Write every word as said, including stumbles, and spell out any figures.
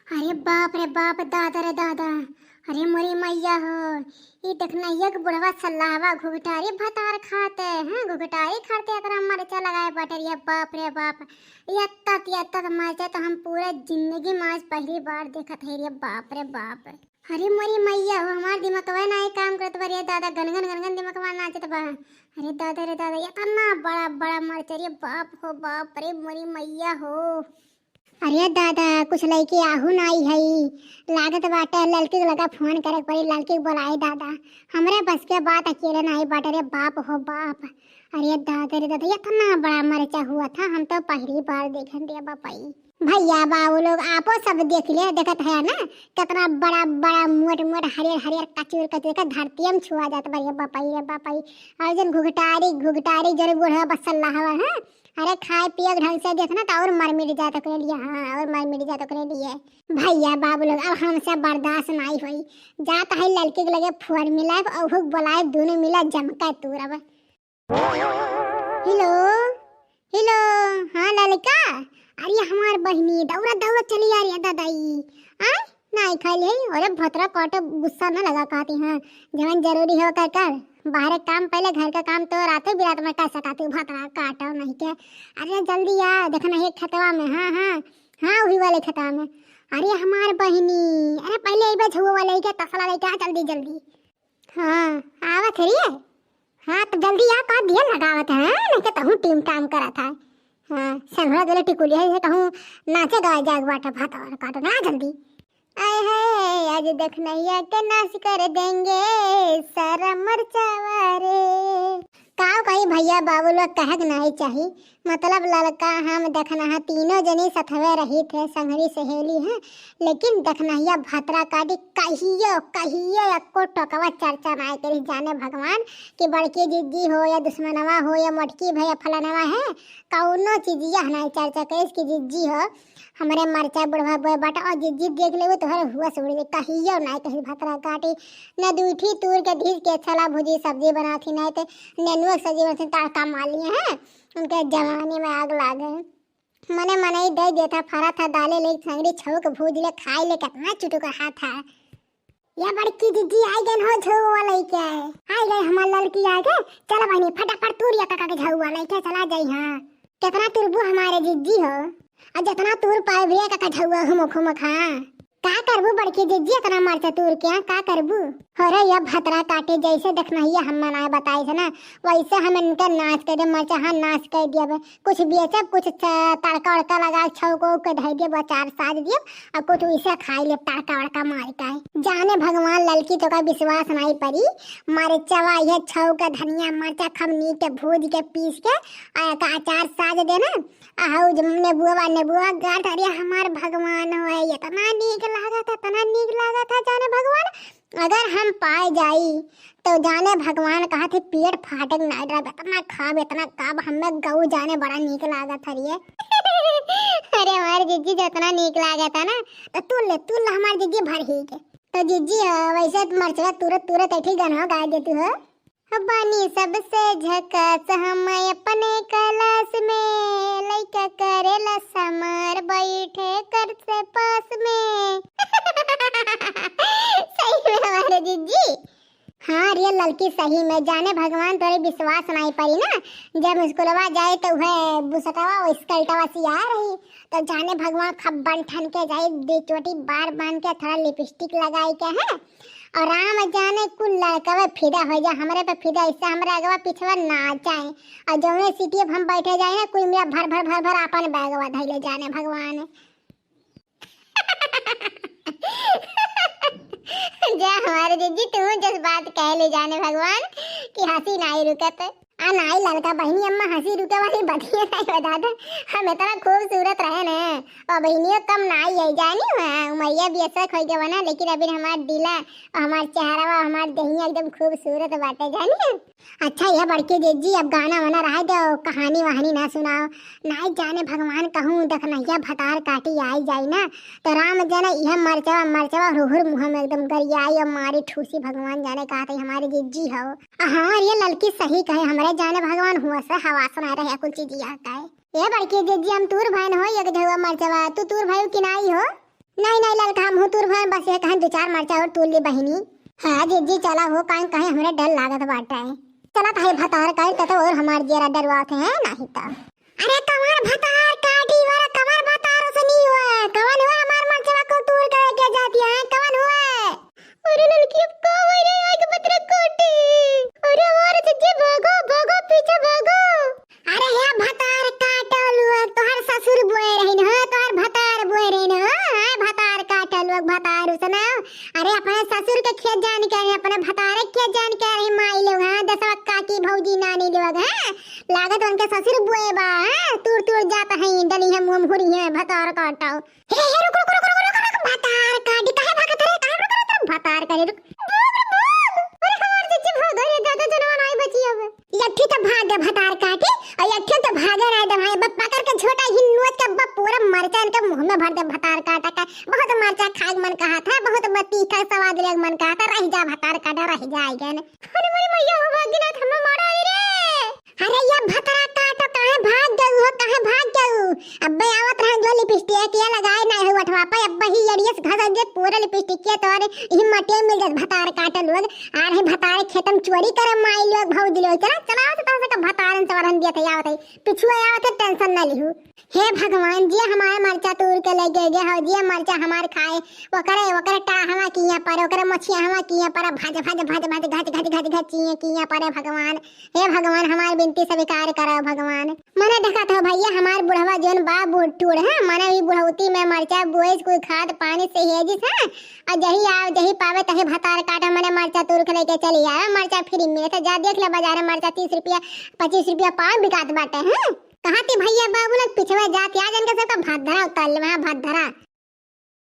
अरे बाप रे बाप, दादा रे दादा, अरे मोरी मैया हो, ई देखनहिया के बुढ़वा सल्लाहवा घुघटारी भतार खाते हैं, घुघटारी खाते एकरा मरचा लगाए बाटे रे बाप रे बाप। यत्ता यत्ता मरचा तो हम पूरा जिंदगी में आज पहली बार देखत है रे बाप रे बाप। अरे मोरी मैया हो, हमार दिमागवा नाहीं काम करत बा रे दादा, गनगन गनगन दिमागवा नाचत बा। अरे दादा रे दादा, इतना बड़ा बड़ा मरचा रे बाप हो बाप, अरे मोरी मैया हो। अरे दादा, कुछ लइके आहू नाई हई, लागत बाटे ललकी के लगा फोन करे के पड़ी, ललकी के बोलाई दादा, हमरे बस के बात अकेले नाई बाटे रे बाप हो बाप। अरे दादा रे दादा, इतना बड़ा मरचा हुआ था, हम तो पहली बार देखन रे बापई। भैया बाबू लोग, आपो सब देख ले, देखत है ना, कितना बड़ा बड़ा मोट मोट हरियर हरियर कचूर कचूर का धरती में छुआ जात बा रे बापई रे बापई। और जन घुघटारी घुघटारी जन बूढ़ा बसल्ला हवा है, अरे खाए पिए के ढंग से देख ना, तो और मर मिट जात ओकरे लिए, हाँ, और मर मिट जात ओकरे लिए। भैया बाबू लोग, अब हमसे बर्दाश्त नाई होई, जात है ललकी के लगे फोन मिलाए और हुक बोलाए, दोनों मिला जमका तूरब। हेलो, हेलो, हाँ ललका, अरे हमार बहिनी दौड़ा दौड़ा चली आ रही है दादाई। आय, नाई खाई ले, अरे भतरा काटे गुस्सा ना लगा कहती हैं, जवन जरूरी हो कर कर, बाहर काम पहले, घर का काम तो रातों बिरात में कर सकाती, भतरा काटो नहीं के। अरे जल्दी आ, देखनहिया खेतवा में, हाँ हाँ, हाँ वही वाले खेतवा में। अरे हमार बहिनी, अरे पहले अइबे झुआ वाले के तसला लेके आ, जल्दी जल्दी। हाँ, आवत है रे। हाँ, तो जल्दी आ, का दिया लगावत है, नहीं तो तहूँ टीम टाम करत है। हाँ, संघरा देले टिकुली है, ये कहूँ नाचे गाए जाए बाटे भात और काटो ना जल्दी। आए हाय, आज देखनहिया के नाश कर देंगे, सारा मरचावा रे। का कही भैया बाबू लोग, कहक नहीं चाही, मतलब ललका हम देखनहा तीनों जनी सथवे रही थे, संघरी सहेली हैं, लेकिन देखनहिया भतरा काटी कहियो, कहियो एको टोकवा चर्चा नाय करी। जाने भगवान कि बड़की जिज्जी हो या दुश्मनवा हो या मोटकी भैया फलनवा है, कौनो चीजिया नाय चर्चा करिस कि जिज्जी हो, हमरे मरचा बुढ़वा बोए बाटा और जिज्जी देख लेबे तोहरे हुआ से उड़ जाई। कहियो नाय कही भतरा काटी, न दूठी तूर के धीस के छला भुजी सब्जी बनाती, नाय ते नेनुआ के सब्जी बनाती, तड़का मार लिए हैं, उनके जवानी में आग लागे। मने मनई दे देता, फरा था दाले ले संगरी छौक भूज ले खाई ले, कितना चुटुक हाथ है। या बड़की जिज्जी आई गन हो झौवा लइके। आई गए हमार ललकी आ गए। चल बहिनी फटाफट तूर या काका के झौवा लइके चला जाई। हाँ, कितना तुरबू हमारे जिज्जी हो, और जितना तूर पाए भैया काका झौवा हुमुक हुमुक। हाँ, का करबू बड़की जिज्जी, इतना मरचा तूर के, हाँ, का करबू? अरे या भतरा काटे जैसे देखनहिया हम मनाए बताए थे ना, वैसे हम इनके नाश कर दे, मरचा हाँ नाश कर दिया। कुछ बेचब, कुछ च-, तड़का उड़का लगा छौक उक के धइ देब, अचार साज देब, और कुछ वैसे खाई लेब तड़का उड़का मार के। जाने भगवान ललकी तोका विश्वास नाई परी, मरचवा ये छौक के धनिया मरचा खूब नीक के भूज के पीस के, आ एका अचार साज देना, आ हऊ जब नेबुआ, नेबुआ गांठ, अरे हमार भगवान हो, इतना नीक लागत है, इतना नीक लागत है, जाने भगवान, अगर हम पाए जाई तो जाने भगवान कहा थे पेट फाटक नाई डरब, इतना खाब, इतना खाब, हमें गऊ जाने बड़ा नीक लागत है रे। अरे हमार जिज्जी जितना नीक लागत है ना, तो तू ले, तू ले हमार जिज्जी भर ही के। तो जिज्जी हो, वैसे मरचवा तुरत तुरत ऐठी गनवा गाय देती हो। बानी सबसे झकास हम अपने क्लास में, लइका करेला समार बैठे कर से पास में। सही में हमारे जिज्जी। हाँ रे ललकी, सही में जाने भगवान तोरे विश्वास नाई परी ना, जब स्कूलवा जाए तो वह बुसटवा और स्कर्टवा सिया रही, तो जाने भगवान खब्बन ठन के जाए, दे चोटी बार बांध के, थोड़ा लिपस्टिक लगाई के है, और राम जाने कुल लड़कवे फिदा हो जा, हमरे पे फिदा, इससे हमरे अगवा पिछवा ना जाए। और जौने सीटिए पे हम बैठे जाए ना, कुल मेरा भर भर भर भर अपन बैगवा धैले जाने भगवान। जा हमारे जिज्जी, तू जस बात कह ले जाने भगवान कि हंसी नाई रुकत। आ नाई ललका बहिनी अम्मा, हंसी रुके वाली बतिया नाई बता दे। हम इतना खूबसूरत रहे ने, और बहिनियों कम नाई है जानी है, उमरिया भी ऐसा खोई के बना, लेकिन अभी हमार दिला और हमार चेहरा वा, हमार दहिया एकदम खूबसूरत बाटे जानी है। अच्छा ये बड़की जिज्जी, अब गाना वाना रह दो, कहानी वहानी ना सुनाओ। नाई जाने भगवान कहूँ देखनहिया भतार काटी आई जाई ना, तो राम जाने यह मरचवा मरचवा हुर हुर मुँह में एकदम गरियाई और मारी ठूसी, भगवान जाने कहा था हमारी जिज्जी हो। हाँ, ये ललकी सही कहे, हमरे जाने भगवान हुआ से हवास ना रहे कुल चीजिया का। ए बड़की जिज्जी, हम तूर भाई न हो, एक झौवा मरचवा, तू तूर भाई कि नाई हो? नहीं, नहीं ललका, हम हूँ तूर भर, बस ये कहें दो चार मरचा और तूर ली बहिनी। हाँ जीजी, चला हो, काहे, काहे हमरे डर लागत बाटे। चला त है भतार काट, त और हमार जियरा डरवात है, नहीं त। अरे कमर भतार काटी वाला, कमर भतार उसनी हुआ, कवन हुआ हमार मरचवा को तूर के लेके जाती है, कवन हुआ? अरे ललकी, अब का होई रे, आग बतरा काटे। अरे हमार जीजी भागो, भागो, पीछे भागो। अरे हे भतार काटल हुआ, तोहर ससुर बोए रहिन हो, तोहर भतार बोए रहिन हो, हाँ, भतार काटल हुआ, भतार उसना। अरे अपने ससुर के खेत जान के रही, अपने भतारे के खेत जान के रही माई लोग, हाँ, दसवा काकी भौजी नानी लोग, हाँ, लागत उनके ससुर बोए बा, हाँ, तूर तूर जात है, डली है मुँह मुहरी है, भतार काटो। हे, हे, रुक, रुक, भतार काटी, काहे भागत रे, काहे रुक, रुक, रुक, भतार काटी, रुक। भाग रे, भाग। अरे हमार जीजी भाग रे, दादा जनवा नाई बची अब। यट्ठी तो भाग गए भतार काटी, और यट्ठी तो भागे रहे दे भाई, अब पकड़ के छोटा ही नोच के अब पूरा मरचा इनके मुँह में भर दे भतार काटा का। बहुत मरचा खाए के मन कहा था, बहुत तीखा स्वाद ले मन कहा था, रह जा भतार काटा, रह जा आइगन। अरे मोरी मैया हो भागीनाथ, हमें मारा आई रे। अरे ये भतार काटो, काहे भाग गऊ हो, काहे भाग गऊ? अब्बे आवत रहन जो लिपस्टिक ये लगाए ना है ओठवा पे, अब्बे ही एड़ियस घस दे पूरा लिपस्टिक के तोरे ही मटे मिल जात भतार काटल लोग। आ रहे भतार खेतम चोरी करे माई लोग भौजी लोग। चला, चला, आवत तहसे का भतारन से वरन दिया था, आवत है। पिछुआ आवत है, टेंशन ना लिहू। हे भगवान, जे हमारे मरचा तूर के ले गए, गए हो, जे मरचा हमार खाए, ओकरे, ओकरे टाहवा किया पर, ओकरे मछिया हवा किया पर, भज, भज, भज, भज, घच, घच, घच, घच, चिए किया पर, भगवान। हे भगवान, हमार बिनती स्वीकार करो भगवान। मने देखत हो भइया, हमार बुढ़वा जौन बा बूढ़ टूढ़ है, मने ई बुढ़ौती में मरचा बोइस, कोई खाद पानी से हेजिस है, और जही आव, जही पावे तही भतार काटे, मने मरचा तूर के लेके चली आवे, मरचा फ्री मिले थे, जा देख ले बाजार में मरचा तीस रुपया, पच्चीस रुपया पाव बिकात बाटे हैं। कहाँ ती भइया बाबू लोग पिछवे जात, या जन के सबका भात धरा उतार ले, वहाँ भात धरा।